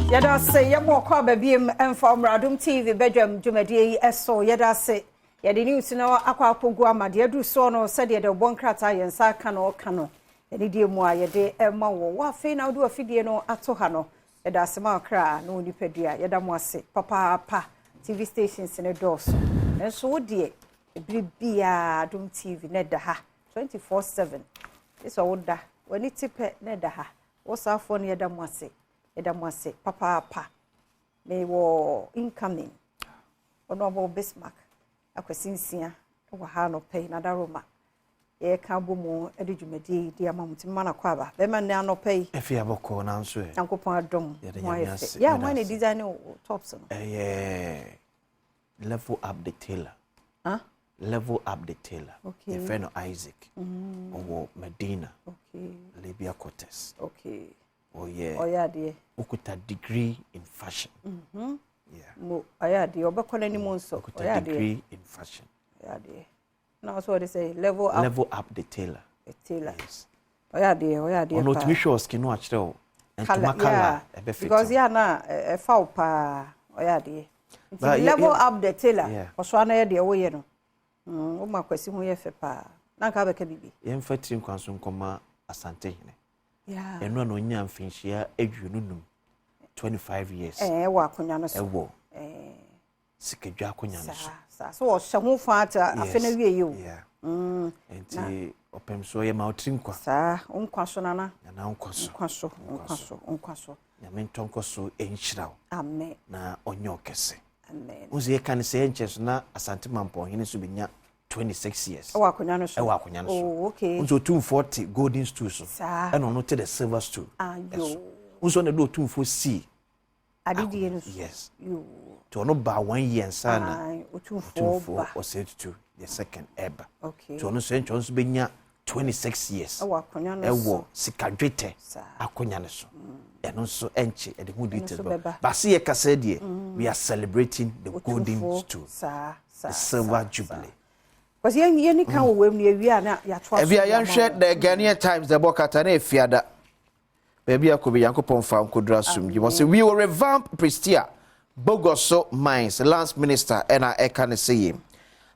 Yɛda ase, yɛma ɔkɔ aba biem mfa ɔmmra Adom TV badwam dwumadie yi so. Yɛda ase, yɛde news no akɔ akɔgu ama deɛ aduru soɔ no, sɛdeɛ deɛ ɔbɔ nkrataa yɛn nsa aka no ɔka no anidie mu a yɛde ma wɔ wɔ. Afei na wode wafidie no ato ha no, yɛda ase ma ɔkra na wɔ nipadua. Yɛda mo ase papaapa. TV stations no dɔɔso, nanso wo deɛ, ɛbere biara Adom TV na ɛda ha 24/7. Sɛ woda w'ani te pɛ na ɛda ha. Wo saafoɔ no, yɛda mo ase, yɛda mo ase papaapa. Mewɔ incoming Honorable Bismarck Akwasi Nsia wɔ ha anɔpɛ yi, nadaroma yɛka bɔ mu de dwumadie yi de ama mo. Nti mma no akɔ aba bɛrima nnɛ anɔpɛ yi. Ɛfi abɔkɔ nanso ɛ. Nyankopɔn adom. Yɛde ho Nyame ayɛ ase, fɛ yɛ a yɛda hwan na ase. Design wo tops no? Ɛyɛ Level Up the Tailor. Huh? Level Up the Tailor. Yɛfrɛ no Isaac. Ɔwɔ Medina, Libya Quarters. Ɔyɛ Ɔyɛ adeɛ. Okuta degree in fashion. Yeah. Mo ɔyɛ adeɛ, ɔbɛkɔ n'anim nso. Okuta Ɔyɛ adeɛ. degree in fashion. Ɔyɛ adeɛ na ɔsɛ ɔde sɛ Level Up Level Up the Tailor. The Tailor. Yes. Ɔyɛ adeɛ, ɔyɛ adeɛ Ɔno paa. otumi hwɛ ɔskin no akyerɛ wo ntoma colour ɛbɛ fit. Because yɛ ana ɛfa wo paa, ɔyɛ adeɛ nti But Level Up the Tailor. Ɔso ano yɛ deɛ woyɛ no. Woma Kwasi ho yɛ fɛ paa na nka wobɛka biribi. Yɛmfa tiri nkwan so nkɔma Asantehene. Ɛno a na ɔnya mfinhyia 25, 25 years. Ɛwɔ akonnwa no so. Ɛwɔ sikadwa akonnwa no so. Saa so wɔhyɛ ho fa ate afe no wie yi o. Yeah. Nti ɔpɛm so ɔyɛ ma ɔtiri nkwa. Saa, nkwa so, nana. Nana, nkwa so. Nkwa so, nkwa so, nkwa so. Nyame ntɔ nkɔ so ɛnhyira wo. Amen. Na ɔnyɛ ɔkɛse. Amen. Wo sɛ yɛka no sɛ yɛnkyɛ so na Asante Mampɔnhene nso bɛnya 26 years. Ɛwɔ akonnwa no so. Ɛwɔ akonnwa no so. Oh, okay. Nso Otumfoɔ te golden stool so. Saa. Ɛna ɔno te the silver stool. Ayo. Ɛso nso ɔna de Otumfoɔ sii adedie no so. Yes. Yo. Nti ɔno baa one year nsa na Aye, Otumfoɔ Otumfoɔ ba. Ɔsɛ Tutu the Second ɛba. Nti ɔno nso ɛnkyɛ ɔno nso bɛnya 26 years. Ɛwɔ akonnwa no ɛwɔ so. Sikadwetɛ Saa. akonnwa no so. Ɛno nso ɛnkyɛ ɛde ho details nso bɛ bɛba. Baase yɛ kasa deɛ, we are celebrating the golden Otumfoɔ, stool, saa the silver jubilee. Kwasi, yɛn yɛn ni kan wɔ wɛm no, yɛwie a na yɛatoa so. Ɛbi a de ama yɛnhwɛ wo. The Ghanaian Times dɛ bɔ kata na efiada baabi a kɔbi Yankopɔn fa nkodura som dwuma sɛ we will revamp Prestea Bogoso mines, Lands Minister ɛna ɛka ne sɛ yie.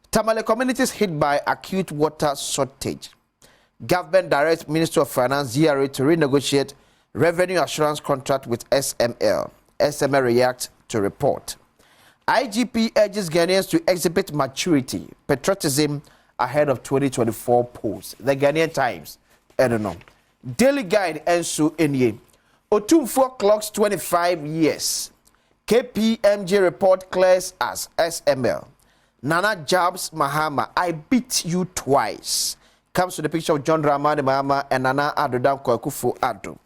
Tamale communities hit by acute water shortage. Government directs Ministry of Finance, GRA to renegotiate revenue assurance contract with SML. SML react to report. IGP urges Ghanaians to exhibit maturity, patriotism ahead of 2024 polls. The Ghanaian Times, I don't know. Daily Guide nso nie. Otumfuo clocks 25 years. KPMG report clears as SML. Nana jabs Mahama, "I beat you twice." Comes to the picture of John Dramani Mahama and Nana Addo Dankwa Akufo-Addo.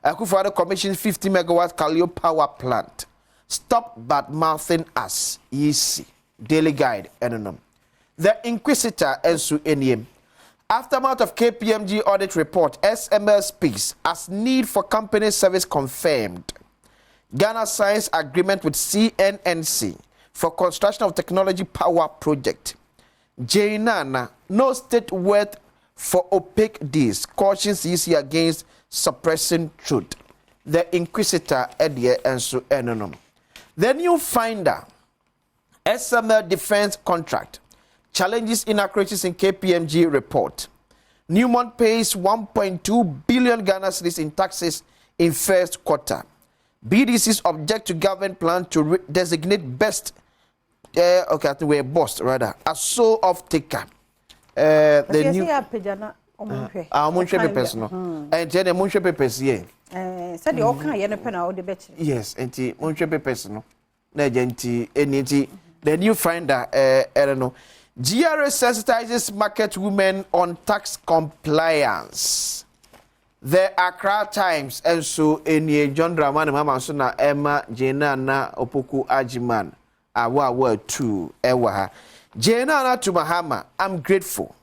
Akufo-Addo commissions 50 megawatt Kaleo power plant. "Stop bad mouthing us." Easy. Daily Guide. Enonom. The Inquisitor nso nie. Aftermath of KPMG audit report, SML speaks as need for company service confirmed. Ghana signs agreement with CNNC for construction of technology power project. Jane, "No state worth for opaque deals," cautions EC against suppressing truth. The Inquisitor ɛdeɛ nso ɛnonom. The New Finder, SML defense contract challenges inaccuracies in KPMG report. Newmont pays 1.2 billion Ghana cedis in taxes in first quarter. BDCs object to government plan to designate best, okay, I think we're boss rather, a sole off taker. The new. Ah, monhwɛ papers no. Ɛnti ɛnɛ monhwɛ papers yɛ. Sɛdeɛ ɔka yɛ no pɛ na wode bɛkyerɛ. Yes, nti monhwɛ papers no. Na ɛgya nti ɛni nti The New Finder ɛno no. GRA sensitizes market women on tax compliance. The Accra Times nso nie. John Dramani Mahama nso na ɛma Jane Nana Opoku Agyemang awo awo atu ɛwɔ ha. Jane Nana to Mahama, "I'm grateful.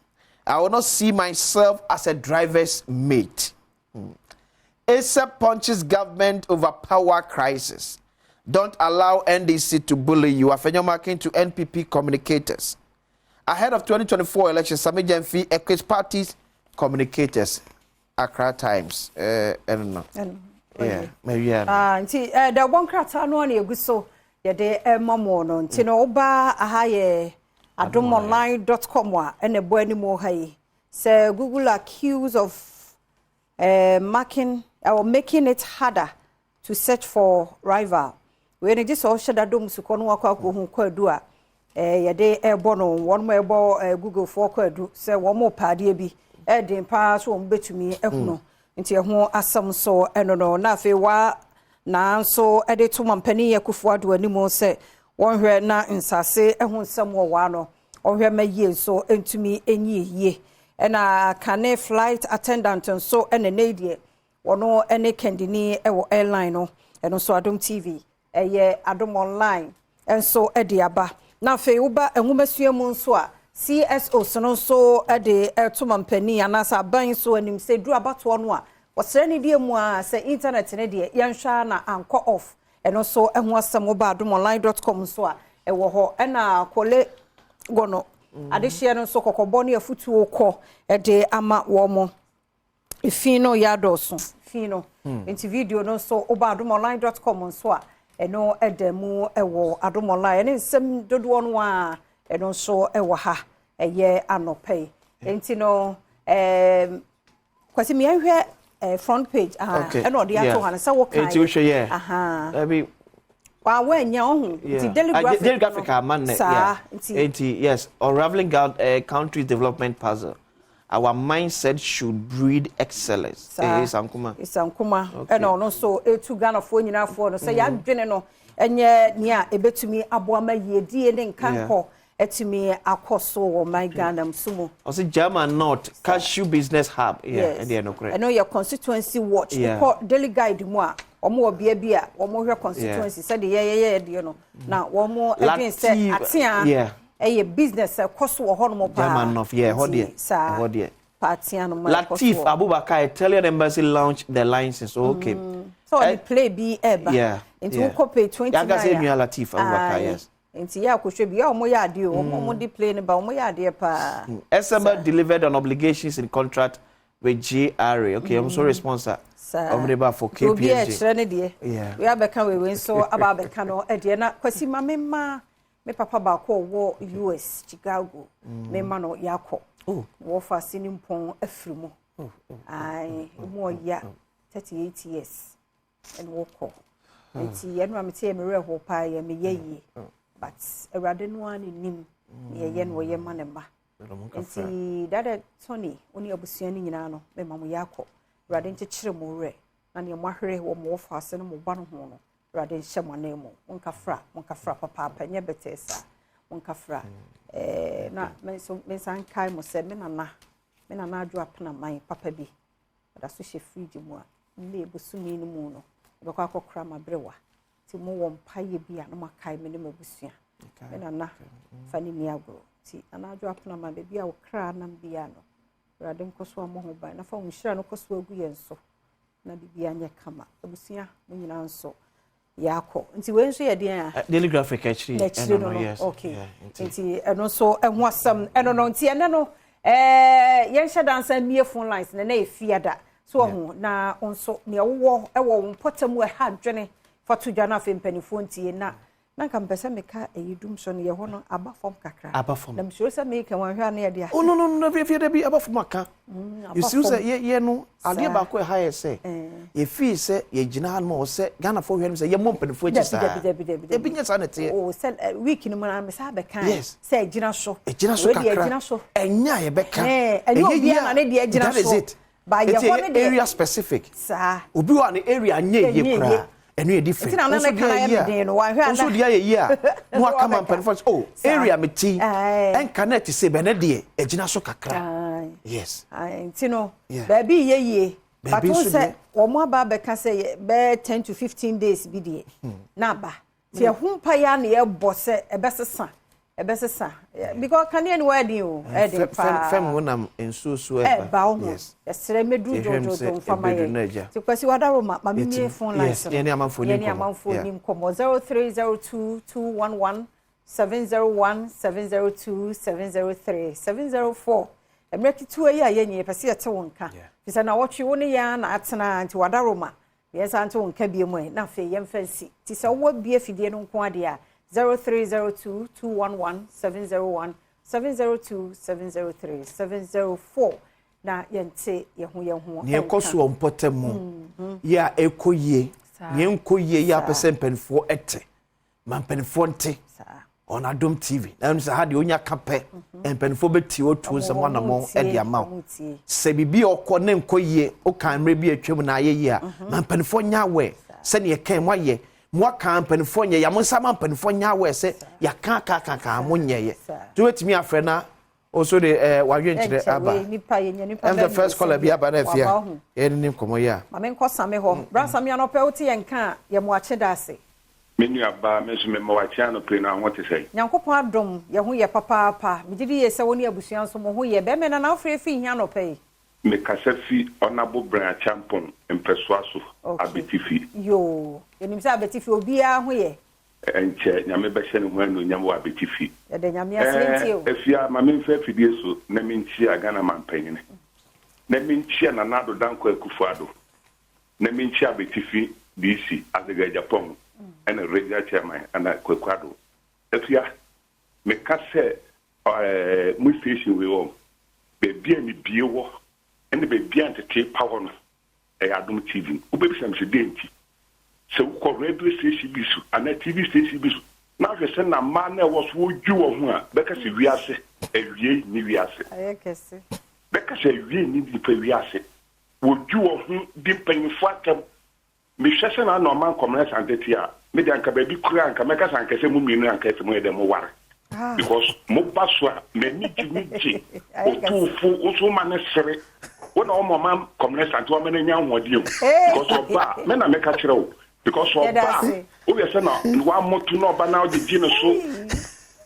I will not see myself as a driver's mate." ASEP punches government over power crisis. "Don't allow NDC to bully you." Afenyo to NPP communicators. Ahead of 2024 elections, Sammy Gyamfi equips parties communicators. Accra Times. I don't know. Yeah, mawia no. Ah, nti eh, da wɔbɔ nkrataa no na egu so yɛde ɛma mo no. Nti no woba aha yɛ adomonline.com a, ɛna ɛbɔ anim ha yi sɛ Google accused of marking or making it harder to search for rival. Wei no gye sɛ ɔhyɛ dadom sukɔ no wakɔ akɔhu kwadu a yɛde ɛbɔ no. Wɔn mo ɛbɔ Google foɔ kwadu sɛ wɔn mo paadeɛ bi ɛden paa so wɔn bɛtumi ɛhunu. Nti ɛho asɛm so ɛno no. Na afei wa nanso ɛde to mampanin Akufo Addo anim sɛ wɔnhwɛ na nsase ɛho nsɛm wɔ waa no, ɔhwɛ ma yie nso ntumi enyi yie. Ɛna kane flight attendant nso ɛna ne deɛ wɔno ɛne kandini ɛwɔ airline no. Ɛno nso Adom TV, ɛyɛ Adom Online nso ɛde aba. Na afei woba nwomasua mu nso a, CSOs no nso ɛde ɛto mampanin anaasɛ aban nso anim sɛ duru abatoɔ no a, wɔsrɛ ne deɛ mu a sɛ internet ne deɛ yɛnhwɛ na ankɔ off. Ɛno nso ɛho asɛm woba adomonline.com nso a, ɛwɔ hɔ. Ɛna kɔle gɔno adehyeɛ no nso, kɔkɔbɔ ne afutuo kɔ ɛde ama wɔn mo. Efi no yɛ adɔɔso, fi no. Nti video no nso woba adomonline.com nso a, ɛno ɛda mu ɛwɔ Adom Online. Ɛne nsɛm dodoɔ no a ɛno nso ɛwɔ ha ɛyɛ anɔpɛ yi. Nti no Kwasi, mmiɛnhwɛ front page ɛna ɔde ato ha no sɛ wokan. Nti wohwɛ yɛ ɛbi wa wanya ɔho nti Daily Graphic. Daily Graphic ama nnɛ. Saa. Nti nti yes, unraveling country's development puzzle, our mindset should breed excellence. Saa. Isankuma. Isankuma ɛna ɔno nso etu Ghanafoɔ nyinaafoɔ no sɛ yɛadwene no ɛnyɛ nea ebetumi aboa ma yiedie ne nkankɔ ɛtumi akɔ so wɔ man Ghana nso mu. Ɔsɛ German North cashew business hub. Yes. Ɛdeɛ no korɛ. Ɛno yɛ Constituency Watch. Wokɔ Daily Guide mu a, wɔn wɔ bea bi a wɔn hwɛ constituency sɛdeɛ yɛyɛ deɛ no na wɔn ɛdwen sɛ atea ɛyɛ business ɛkɔ so wɔ hɔnom paa. German North, yeah, ɛhɔ deɛ. Saa. Ɛhɔ deɛ. Paatea no ma ɛkɔ so. Latif Abubakar, Italian embassy launch the license. Okay. So ɔde play bi ɛɛba. Nti wokɔ page 29. Yankasa enua Latif Abubakar, yes. Nti yɛ akɔhwɛ bi yɛ ɔmo yɛ adeɛ o, ɔmo de play no ba, ɔmo yɛ adeɛ paa. SML delivered on obligations in contract with GRA. Okay, I'm sorry, sponsor. Saa. Ɔmo de ba for Obi a KPMG. ɛkyerɛ ne deɛ. Wei abɛka wei, wei nso aba abɛka no ɛdeɛ. Na Kwasi, ma me ma me papa baako a ɔwɔ US, Chicago, me ma no yɛakɔ. Wɔfa ase ne mpɔn afiri mu. Ayi mu ɔya 38 years ɛna wɔkɔ. Nti ɛno a mete yɛ mmerɛ hɔ paa yɛ meyɛ yie, but Awurade no ara ne nim ne yɛyɛ no, ɔyɛ ma ne mma. Nti Dada Tony, wo ne abusua no nyinaa no, mema mo yɛ akɔ. Awurade nkyekyere mo werɛ na nea moahwere wɔ mo wɔfa ase no, mo ba no ho no, Awurade nhyɛ mo anan mu. Monkafra, monkafra papaapa, nyɛ bɛtɛɛ saa, monkafra. Na me nso mensa nkae mo sɛ me nana Adwo Apenaman papa bi ɔda so hyɛ fridge mu a mme bosome no mu no ɛbɛkɔ akɔkora ma berewa. Nti mowɔ mpayɛ bi a na moakae me ne m'abusua. Me nana fa ne ni agorɔ. Nti Nana Adwo Apenaman, baabi a wo kra nam bia no, Awurade nkɔ so ammɔ ho ban na fa wo nhyira no kɔ so agu yɛn so na biribia nyɛ kama. Abusua mo nyinaa nso yɛakɔ. Nti wei nso yɛ deɛn a? Daily Graphic akyiri. N'akyiri no no. Okay, nti ɛno nso ɛho asɛm ɛno no. Nti ɛnɛ no yɛnhyɛ dansa mmie phone lines na ɛnɛ yɛ fiada so ɔho na nso nea wowɔ ɛwɔ wo mpɔtam ɛha adwene fa to dwa no. Afei mpanimfoɔ ntie na nka mpɛ sɛ meka ɛyi dum so no yɛ hɔ no aba fam kakra. Aba fam. Na mesuro sɛ meka wɔn ahwɛ a ne yɛde a. Oh, no, no, no, fie da bi aba fam aka. Yɛsiw sɛ yɛ no adeɛ baako ɛha yɛ sɛ yɛfii sɛ yɛgyina ha no ma wɔ sɛ Ghanafoɔ hwɛ no sɛ yɛmmɔ mpanimfoɔ akyi saa. Dabi. Ebi nyɛ saa na ɛteɛ. O sɛ week no mu na mesa bɛka. Sɛ ɛgyina so. Ɛgyina so kakra. Ɛgyina so. Ɛnyɛ a yɛbɛka. Ɛnyɛ obiara na ne deɛ gyina so. That is it. Ba yɛ hɔ ne deɛ. Area specific. Saa. Obi wɔ a ne area nyɛ yie koraa, ɛno yɛ different. Nti na nana kan ayɛ me den no wahwɛ ana. Nso deɛ ayɛ yie a na waka ma mpanimfoɔ sɛ, oh, area mi ti ɛnka na ɛte sɛ bɛnɛ deɛ ɛgyina so kakra, yes. Nti no baabi yɛ yie, but n sɛ wɔn aba abɛka sɛ bɛyɛ 10 to 15 days bi deɛ na aba. Nti ɛho mpa yɛ na yɛbɔ sɛ ɛbɛsesa, ɛbɛsesa, because kanea ni wɔyɛ den o, ɛden paa. Fɛm wo nam nsuo so. Ɛba ɛba wo ho. Yɛsrɛ mɛduru dwodwodwo nfama yɛ. Nti Kwasi Wadaroma, maame mie phone lines no. Yɛne amanfoɔ ni nkɔmɔ, yɛne amanfoɔ ni nkɔmɔ. 0302 211 701, 702, 703, 704. Mmerɛ ketewa yi a yɛnyɛ, yɛpɛ sɛ yɛte wo nka fisɛ na wɔtwe wo ne yɛn na atena. Nti Wadaroma. Yɛnsan nto wo nka bio mu ɛ, na afei yɛmfa nsi. Nti sɛ wowɔ bie fidie no nko adeɛ a, 0302 211 701 702 703 704 na yɛnte yɛn ho yɛn ho. Nea ɛkɔ so wɔ mpɔtam mu yɛ a ɛkɔ yie, nea ɛnkɔ yie yɛ a pɛ sɛ mpanimfoɔ ɛte ma mpanimfoɔ nte on Adom TV. Na ɛno sɛ ha deɛ onya ka pɛ, mpanimfoɔ bɛtie otu nsɛm anammɔn ɛde ama wo. Sɛ biribi a ɔkɔ ne nkɔ yie, woka mmerɛ bi atwam na ayɛ yie a, ma mpanimfoɔ nya awɛ sɛneɛ kɛn mo ayɛ mo aka mpanimfoɔ nyɛ yɛ mo nsa ma mpanimfoɔ nya awɛ sɛ yɛaka aka aka aka mo nyɛyɛ. Nti wobɛtumi afrɛ na also de wadwenkyerɛ aba. Ɛm the first caller bi aba na afie a yɛne ne nkɔmmɔ yi a. Ma menkɔ Same hɔ. Bra Same, anɔpɛ wote yɛn ka a, yɛ mo akye da ase. Me nua baa, me nso mema wo akye anɔpa yi, na wo ho te sɛn? Nyankopɔn adom, yɛ ho yɛ papaapa. Megye di yie sɛ wo ne abusua nso mo ho yɛ. Bɛrima Nana, wofrɛ fi he anɔpa yi? Mekasa fi Ɔnabo Brɛn Acheampong mpɛsoa so, Abetifi. Yoo, yɛnim sɛ Abetifi obiara ho yɛ. Ɛnkyɛ Nyame bɛhyɛ ne ho anuonyam wɔ Abetifi. Yɛda Nyame ase, yɛntie o. Ɛɛ, Afia, ma memfa afidie so na menkyia Ghana Mampanyini, na menkyia Nana Addo Dankwa Akufo Addo, na menkyia Abetifi DC, Azegae Agyapong, ɛne Regional Chairman, Nana Kwaku Addo. Afia, meka sɛ ɛɛ, mo station wei wɔ baabi a nibie wɔ ɛne baabi a ntetee pa wɔ no, ɛyɛ Adom TV. Wobɛbisa me sɛ dɛn nti? Sɛ wokɔ radio station bi so anaa TV station bi so na ahwɛ sɛ na mmaa na ɛwɔ so wɔdwi wɔn ho a, bɛka sɛ wiase awiei ne wiase. Bɛka sɛ awiei ne nipa wiase. Wɔdwi wɔn ho di mpanyinfoɔ atɛm. Mehwɛ sɛ na ɔma nkɔmena santete a, mede anka baabi koraa anka mɛka sɛ anka sɛ mo mmienu anka sɛ moyɛ dɛ moware. Because moba so a, m'ani gye me gye. Otuufo, wo so ma ne sere. Wo na wɔma ɔma nkɔmena sante wɔma no anya ahoɔden o. Because ɔba a, me na meka kyerɛ wo. Because ɔba a, woyɛ sɛ na wamoto na ɔba na ɔgyegye ne so.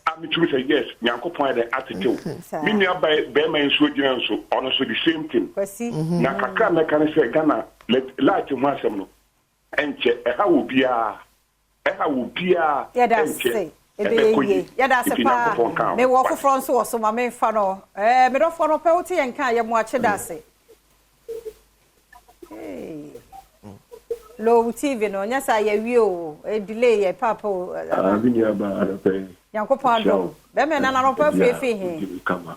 A metumi sɛ yes, Nyankopɔn ayɛ dɛ atete wo. Me nua bɛrima yi nso gyina nso, ɔno nso the same thing. Na kakra mɛka ne sɛ Ghana light ho asɛm no, ɛnkyɛ ɛha wɔ biara. Ɛha wɔ biara ɛnkyɛ ɛbɛkɔ yie. Yɛda ase paa. Mewɔ foforɔ nso wɔ so, ma memfa no. Medɔfoɔ no pɛ wote yɛn ka a, yɛ mo akye da ase. Low TV no, nyɛ sɛ yɛwie o, delay yɛ paapa o. Me nua baa anɔpɛ yi. Nyankopɔn adom. Bɛmɛ na anɔpɛ afiri fi he. Kama.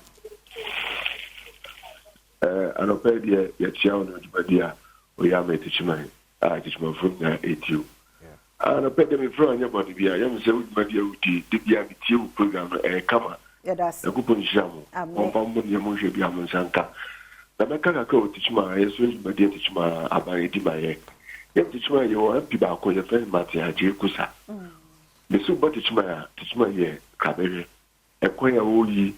Anɔpɛ yi deɛ yɛkyia wo no dwumadi a oyɛ ama Atikyiman a Atikyimanfoɔ nyinaa ɛtie wo. Anɔpɛ deɛ mefrɛ wo anyɛ bɔne bi a yɛm sɛ wo dwumadi a wodie de bia metie wo program no ɛyɛ kama. Nyankopɔn nhyira mo. Ɔmfa mo deɛ monhwɛ bi a mo nsa nka. Na mɛka kakra wɔ Tikyiman yɛ so dwumadi a Tikyiman aban ɛdi ma yɛ. Yɛm Tikyiman yɛwɔ MP baako yɛfrɛ no Martin Agyei Kusa. Mesi wobɔ Tikyiman a, Tikyiman yɛ krabɛhwɛ. Ɛkwan a wɔyi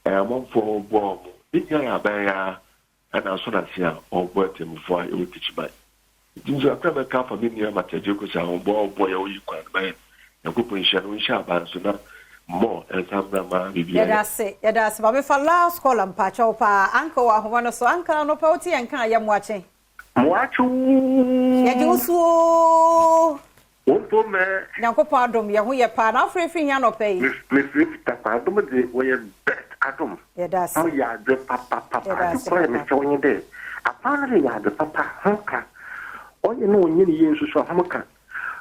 amanfoɔ boa wɔn ne nyinaa yɛ aban yi ara ɛna asɔ n'ase a ɔrebɔ atemmufoɔ a yɛwɔ Tikyiman. Nti nso kakra mɛka afa me nua Martin Agyei Kusa ho boa ɔboa yɛ ɔyi kwan no ma yɛn. Nyankopɔn nhyira no, ɔnhyɛ aban so na mmɔ ɛnsa mmra ma biribiara Yɛda ase, yɛda ase. Ma mefa last call mpakyɛw paa. Uncle wɔ ahoma no so. Uncle, anɔpa wote yɛn ka a, yɛ mmoakye. Mmoakye oo. Yɛgye wo so oo. Wo mpo mɛ. Nyankopɔn adom, yɛ ho yɛ paa. Na wofrɛ firi he anɔpa yi? Mefrɛ fi Tarkwa. Adom dze wɔyɛ best adom. Yɛda ase. Mo yɛ adze papapapa. Yɛda Adze ase kor a papa. mesrɛ wo nye dɛ, aban no reyɛ adze papa a, hom ka. Ɔyɛ na ɔnnyɛ ne yie nso so a, hom ka.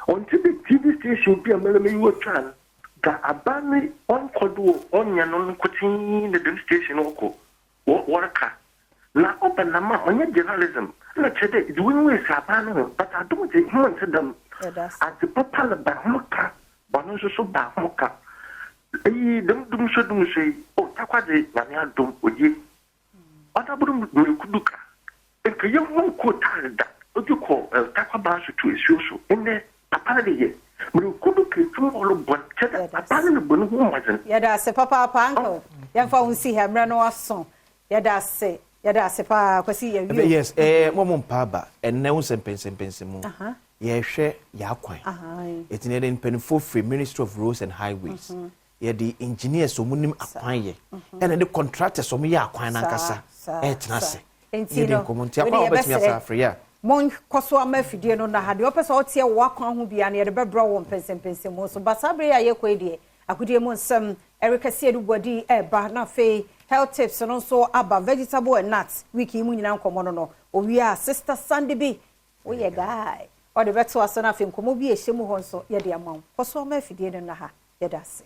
Ɔnntse dɛ TV station bi a mara m'enyiwa twaa no, dza aban no ɔnnkɔ do o, ɔnnyɛ no nkotsee na dɛm station no ɔkɔ, wɔreka. Na ɔba nam a, ɔnnyɛ journalism. Nna kyerɛ dɛ edze w'enyiwa esi aban no ho, but adom dze, hom nntse dɛm. Adze papa reba, hom ka, bɔn nso so ba, hom ka. Iyi, dɛm dumsɔ dumsɔ yi, oh, Tarkwa dze, Nyame adom, oye. Ɔnabor Mirakudu ka, nka yennhun kootaar da, odzi kɔ Tarkwa baa so to esuo so. Ndɛ, papa no reyɛ. Mirakudu ka edwuma a ɔrobɔ no, kyerɛ dɛ papa no robɔ no ho mbɔdzen. Yɛda ase papaapa, uncle. Yɛmfa wo nsi ha, mmerɛ no aso. Yɛda ase, yɛda ase paa, Kwasi, yɛwie o. Yes, mo mo mpa aba. Ɛnnɛ wo sɛ mpɛnsɛmpɛnsɛ mu. Yɛhwɛ yɛakwan. Ɛti na yɛde mpanimfoɔ firi Ministry of Roads and Highways. Yɛde engineers wɔn nim akwan yɛ. Ɛna de contractors wɔn yɛ akwan nankasa. Ɛtena ase. Nti no, yɛde nkɔmɔ nti akwan a wɔbɛtumi asa afiri a. Monkɔ so ama afidie no na ha deɛ ɔpɛ sɛ ɔteɛ wɔ akwan ho biara no yɛde bɛbrɛ wɔ mpɛnsɛmpɛnsɛmu so. Ba saa bere yi a yɛkɔ yi deɛ, agodie mu nsɛm ɛrekɛseɛ no buadi ɛreba na afei health tips no nso aba, vegetable and nuts week yi mu nyinaa nkɔmmɔ no owie a Sister Sandy bi Woyɛ guy. Ɔde bɛto aso no afei nkɔmmɔ bi a ɛhyɛ mu hɔ nso yɛde ama wo. Kɔ so ma afidie no nna ha. Yɛda ase.